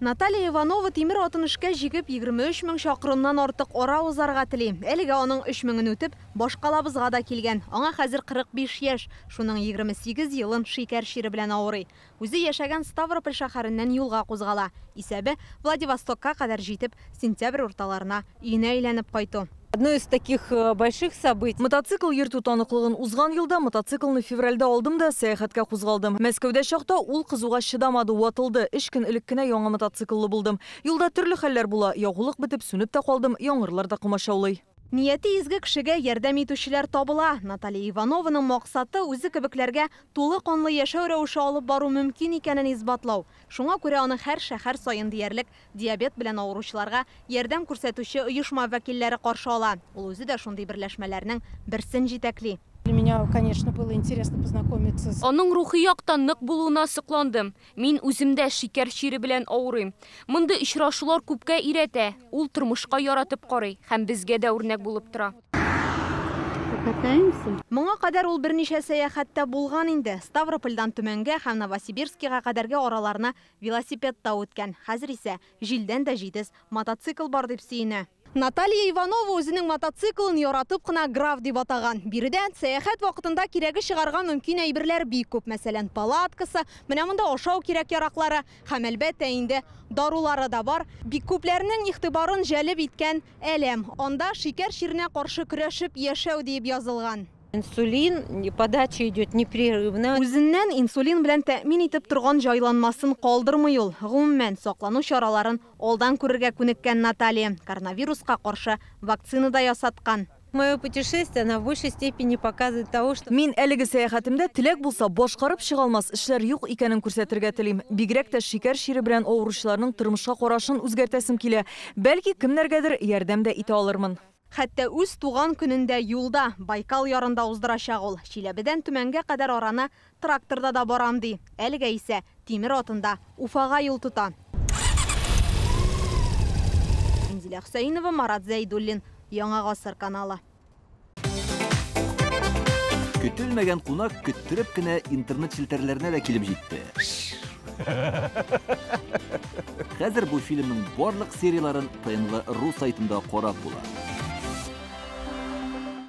Наталья Иванова тимер атын эшкә җигеп 23 мең чакрымнан артык ара узарга тели. Әлегә аның 3 меңен үтеп, башкалабызга да килгән. Аңа хәзер 45 яшь. Шуның 28 елын шикәр чире белән авырый. Үзе яшәгән Ставрополь шәһәреннән юлга кузгала. Исәбе Владивостокка кадәр җитеп, сентябрь урталарына өенә әйләнеп кайту. Одно из таких больших событий. Мотоцикл йөртү таныклыгын узган елда, мотоциклны февральдә алдым да сәяхәткә кузгалдым. Мәскәүдә чакта ул кызуга чыдамады, ватылды. 3 көн элек кенә яңа мотоцикллы булдым. Юлда төрле хәлләр була. Ягулык бетеп, сүнеп тә калдым, яңгырлар да комачаулый. Нияте изге кешегә ярдәм итүчеләр табыла. Наталья Иванованың максаты үзе кебекләргә тулы канлы яшәү рәвеше алып бару мөмкин икәнен исбатлау. Шуңа күрә аны һәр шәһәр саен диярлек диабет белән авыручыларга ярдәм күрсәтүче оешма вәкилләре каршы ала. Ул үзе дә шундый берләшмәләрнең берсен җитәкли. Для меня, конечно, было интересно познакомиться с Аның рухи яктан нык булуына сокландым. Мин үзем дә шикәр чире белән авырыйм. Мондый очрашулар күпкә өйрәтә. Ул тормышка яратып карый һәм безгә дә үрнәк булып тора. Покатаемся? Моңа кадәр ул берничә сәяхәттә булган инде. Ставропольдан Төмәнгә һәм Новосибирскига кадәрге араларны велосипедта үткән. Хәзер исә җилдән дә җитез мотоцикл бар дип сөенә. Наталья Иванова үзенең мотоциклын яратып кына Граф дип атаган. Биредә сәяхәт вакытында кирәге чыгарга мөмкин әйберләр бик күп. Мәсәлән, палаткасы, менә монда ашау кирәк-яраклары һәм әлбәттә инде дарулары да бар. Бик күпләрнең игътибарын җәлеп иткән әләм. Анда шикәр чиренә каршы көрәшеп яшәү дип язылган. Инсулин, подача идет непрерывно. Үзеннән инсулин белән тәэмин итеп торган җайланмасын калдырмый ул. Гомумән, саклану чараларын алдан күрергә күнеккән Наталья. Коронавируска каршы вакцина да ясаткан. Мое путешествие, она в большей степени показывает того, что Мин әлеге сәяхәтемдә теләк булса башкарып чыга алмас эшләр юк икәнен күрсәтергә телим. Бигрәк тә шикәр чире белән авыручыларның тормышка карашын үзгәртәсем килә. Бәлки кемнәргәдер ярдәм дә итә алырмын. Хәтта үз туган көнендә юлда, Байкал ярында уздырачак ул. Чиләбедән Төмәнгә кадәр араны тракторда да барам ди. Әлегә исә тимер атында Уфага юл тота. Инзилә Хөсәенова, Марат Зәйдуллин, Яңа Гасыр каналы. Көтелмәгән кунак көттереп кенә интернет челтәрләренә дә килеп җитте. Хәзер бу фильмның барлык серияларын ТНВ.ру сайтында карап була.